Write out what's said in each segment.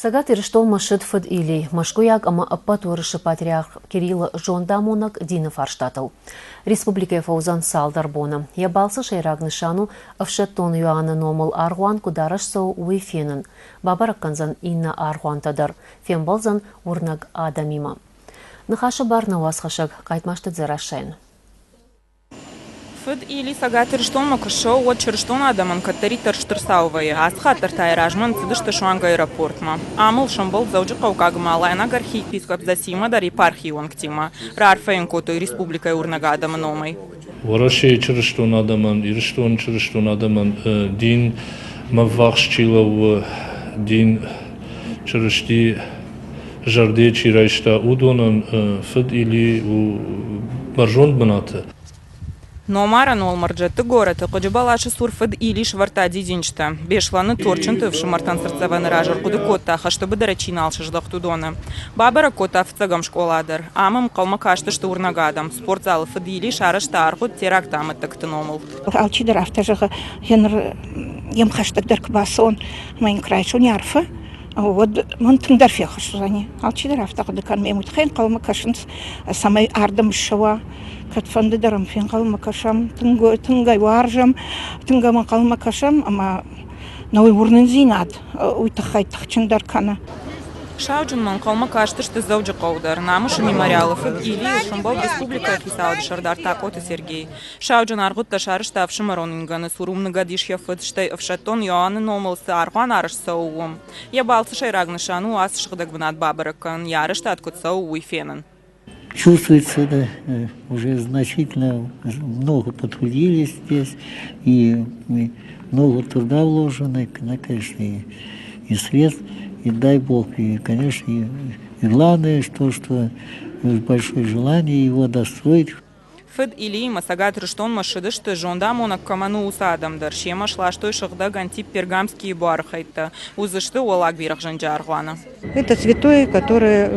Цӕгат Ирыстонмӕ ссыд фыд Илий, мӕскуыйаг ӕмӕ ӕппӕт Уырысы патриарх Кириллы зондамонӕг дины фарстатыл. Республикӕйы фӕуыдзӕн цалдӕр боны. Йӕ балцы сӕйраг нысан у ӕфсӕддон Иоанны номыл аргъуан куыд арӕзт цӕуы, уый фенын. Бабӕрӕг кӕндзӕн иннӕ аргъуантӕ дӕр, фембӕлдзӕн уырнӕг адӕмимӕ. Ныхасы бар нӕ уацхӕссӕг Хъайтмазты Дзерассӕйӕн. Фыд Или Цӕгат Ирыстонмӕ куы ссӕуы, уӕд чырыстон адӕмӕн кӕддӕриддӕр стыр цау вӕййы. Ацы хатт дӕр та йӕ размӕ ныццыдысты суанг аэропортмӕ. Ам ыл сӕмбӕлд Дзӕуджыхъӕуккаг ӕмӕ Алайнаг архиепископ Зосимӕ дӕр епархийы уӕнгтимӕ. Раарфӕ йын кодтой республикӕйы уырнӕг адӕмы номӕй. Уӕрӕсейы чырыстон адӕмӕн, Ирыстоны чырыстон адӕмӕн дин мӕ ввахс чи лӕууы, дин Чырысти зӕрдӕ чи райста, уыдонӕн фыд Или у бӕрзонд бынаты. Номарӕн Уӕлмӕрдджыты горӕты Хъуджы бӕласы цур фыд Или сӕвӕрдта дидинджытӕ. Беслӕны Торчынты ӕфсымӕртӕн цыртдзӕвӕны раз ӕрхъуыды кодта, хӕсты быдыры чи нал сыздӕхт, уыдоны. Бабӕрӕг кодта фыццӕгӕм скъола дӕр. Ам ӕнхъӕлмӕ кастысты уырнӕг адӕм. Спортзалы фыд Или сарӕзта аргъуыд теракты амӕттӕгты номыл. Алчидӕр афтӕ зӕгъы, еныр йӕм хӕстӕгдӕр куы бацӕуон ӕмӕ йын куы райсон йӕ арфӕ, уӕд мӕн тынгдӕр феххуыс уыдзӕни. Алчидӕр афтӕ хъуыды кӕны, ме уый ӕнхъӕлмӕ кӕсынц, цӕмӕй ардӕм ссӕуа. Кӕдфӕнды дӕр ӕм фенхъӕлмӕ кӕсӕм, тынг, тынг ӕй уарзӕм, тынг ӕм ӕнхъӕлмӕ кӕсӕм ӕмӕ нӕ уый уырнындзинад уый тыххӕй тыхджындӕр кӕны. Сауджынмӕ ӕнхъӕлмӕ кастысты Дзӕуджыхъӕуы дӕр. Намысы мемориалы фыд Илийыл сӕмбӕлд республикӕйы хицауады сӕрдар Такъоты Сергей. Сауджын аргъуыдтӕ сарӕзта ӕфсымӕрон ингӕны цур, уым ныгӕд ис йӕ фыд, стӕй ӕфсӕддон Иоанны номыл цы аргъуан арӕзт цӕуы, уым. Йӕ балцы сӕйраг нысан у ацы сыгъдӕг бынат бабӕрӕг кӕнын, йӕ арӕзтад куыд цӕуы, уый фенын. Чувствуется, да, уже значительно много потрудились здесь, и много труда вложено, конечно, и средств, и дай Бог, и, конечно, и главное, что большое желание его достроить. Фыд Илиимӕ Цӕгат Ирыстонмӕ ссыдысты, зондамонӕг кӕмӕн у, уыцы адӕм дӕр. Семӕ сластой сыгъдӕг Антип Пергамскийы буары хӕйттӕ. Уыдзысты Уӕллаг Бирӕгъзӕнджы аргъуаны. Это святой, который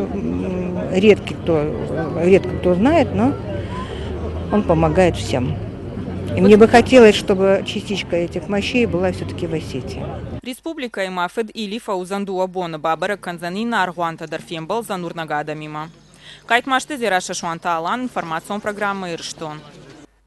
редко кто знает, но он помогает всем. И мне бы хотелось, чтобы частичка этих мощей была все-таки в Осетии. Республикӕйы ма фыд Или фӕуыдзӕн дыууӕ боны, бабӕрӕг кӕндзӕн иннӕ аргъуантӕ дӕр, фембӕлдзӕн уырнӕг адӕмимӕ. Хъайтмазты Дзерассӕ Суанты Алан, информацион программӕ «Ирыстон».